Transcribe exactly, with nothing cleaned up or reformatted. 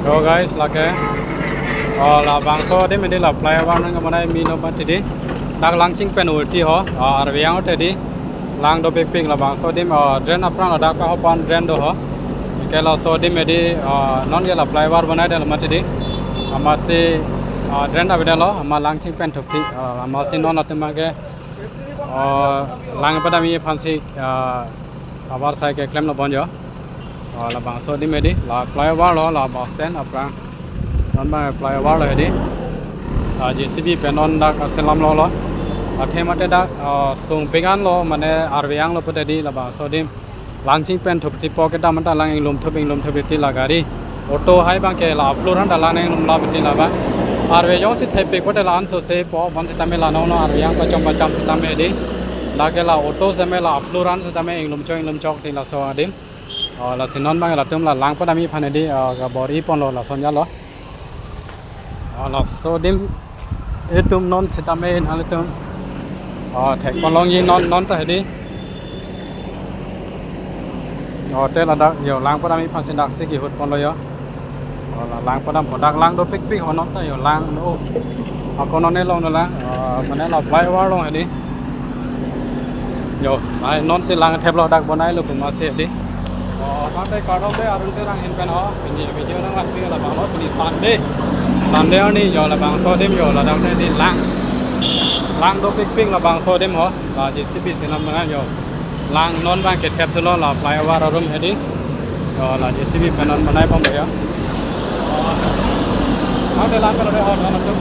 Yo guys, lake. Oh, labangso adim hedi la flyover nangkemonai me non mati hedi. Dak Langching pen uthi ho. Oh, arve ang uthi hedi. Lang dopikpik labangso adim. Oh, drain aphrang ladak pa ho pan drain do ho. Anke laso adim hedi, oh, non ke la flyover bonai det mati hedi. Amatsi, oh, drain avedetlo, amat Langching pen thupthi. Oh, amatsi non atum ke, oh, lang padam aphansi, oh, abar sai keklemlo bon yo. Oh, labangso adim hedi, la flyover lo, la bus stand aphrang. Non abang flyover lo hedi. Ah, J C B pen non dak aselam lo lo. Athe mate dak, ah, sungpik anlo, mane arve anglo pute hedi, labangso adim. Langching pen thupthi po kedam ta lang inglum thup inglum thup ti la gari. Auto hai abang ke la aflur an ta lang inglum la ti la ba. Arve jongsi thepik pute la anso se po, bonsitame la nono arve ang pachom pacham sitame hedi. Lake la auto sitame la aflur an sitame inglum chok inglum chok ti laso adim. Oh, lasi non abang latum la lang padam aphan hedi, oh, kabor ponlo lason jalo. Oh, laso adim itum non sitame nanglitum, oh, thek ponlongji non non ta hedi. Oh, te ladak yo lang padam aphansi daksi kehut ponlo yo. Oh, la lang padam po, dak lang dopikpik ho, non ta yo lang do. Ako non ne long no lang. Oh, mane la flyover along hedi. Yo, ai nonsi lang theplo, dak bonailo komatsi hedi. Oh, tangte kardom de Arun Terang ahin pen ho. Pini video nangvangpi labang ho, pini Sunday. Sunday arni yo labangso adim yo ladak hedi lang. Lang dopikpik labangso adim ho. La J C B si non abang yo. Lang non abang kethep thulo la flyover arum hedi. Yo la J C B pen non bonai pom yo. Oh. Tangte lang kardom de ho, non atum.